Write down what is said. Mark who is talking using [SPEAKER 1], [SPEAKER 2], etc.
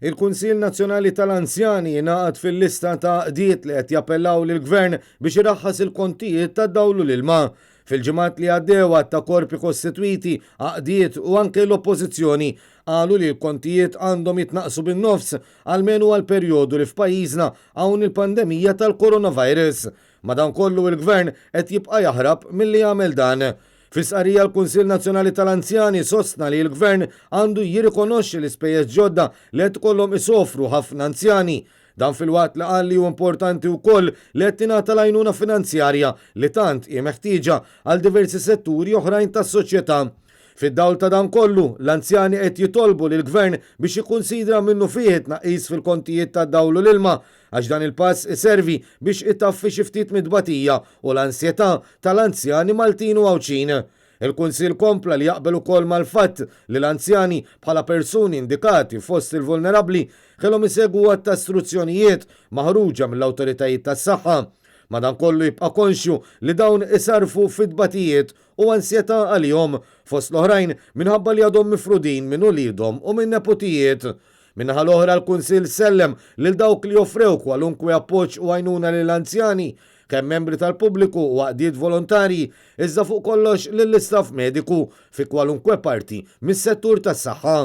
[SPEAKER 1] Il-Kunsill Nazzjonali tal-Anzjani jingħaqad fil-lista ta' għaqdiet li qed jappellaw lill-Gvern biex iraħħas il-kontijiet tad-dawl u l-ilma. Fil-ġimgħat li għaddew għadd ta' korpi kostitwiti, għaqdiet u anke l-Oppożizzjoni qalu li l-kontijiet għandhom jitnaqqsu bin-nofs almenu għall-perjodu li f'pajjiżna hawn il-pandemija tal-coronavirus. Madankollu il-Gvern qed jibqa' jaħrab milli jagħmel dan. Fi stqarrija l-Kunsill Nazzjonali tal-Anzjani sostna li l-Gvern għandu jirrikonoxxi l-ispejjeż ġodda li qed ikollhom isofru ħafna anzjani. Dan filwaqt li qal li hu importanti wkoll li qed tingħata l-għajnuna finanzjarja li tant hi meħtieġa għal diversi setturi oħrajn tas-soċjetà. Fid-dawl ta' dan kollu, l-anzjani qed jitolbu lill-Gvern biex jikkunsidra minnufih it-tnaqqis fil-kontijiet tad-dawl u l-ilma għax dan il-pass iservi biex itaffi xi ftit mit-tbatija u l-ansjetà tal-anzjani Maltin u Għawdxin. Il-Kunsill kompla li jaqbel ukoll mal-fatt li l-anzjani, bħala persuni indikati fost il-vulnerabbli, kellhom isegwu għadd ta' struzzjonijiet maħruġa mill-awtoritajiet tas-saħħa. Madankollu jibqa' konxju li dawn isarrfu fi tbatijiet u ansjetà għalihom, fost l-oħrajn minħabba li għadhom mifrudin minn uliedhom u minn neputijiet. Min-naħa l-oħra l-Kunsill sellem lil dawk li offrew kwalunkwe appoġġ u għajnuna lill-anzjani, kemm membri tal-pubbliku u għaqdiet volontarji, iżda fuq kollox lill-istaff mediku fi kwalunkwe parti mis-settur tas-saħħa.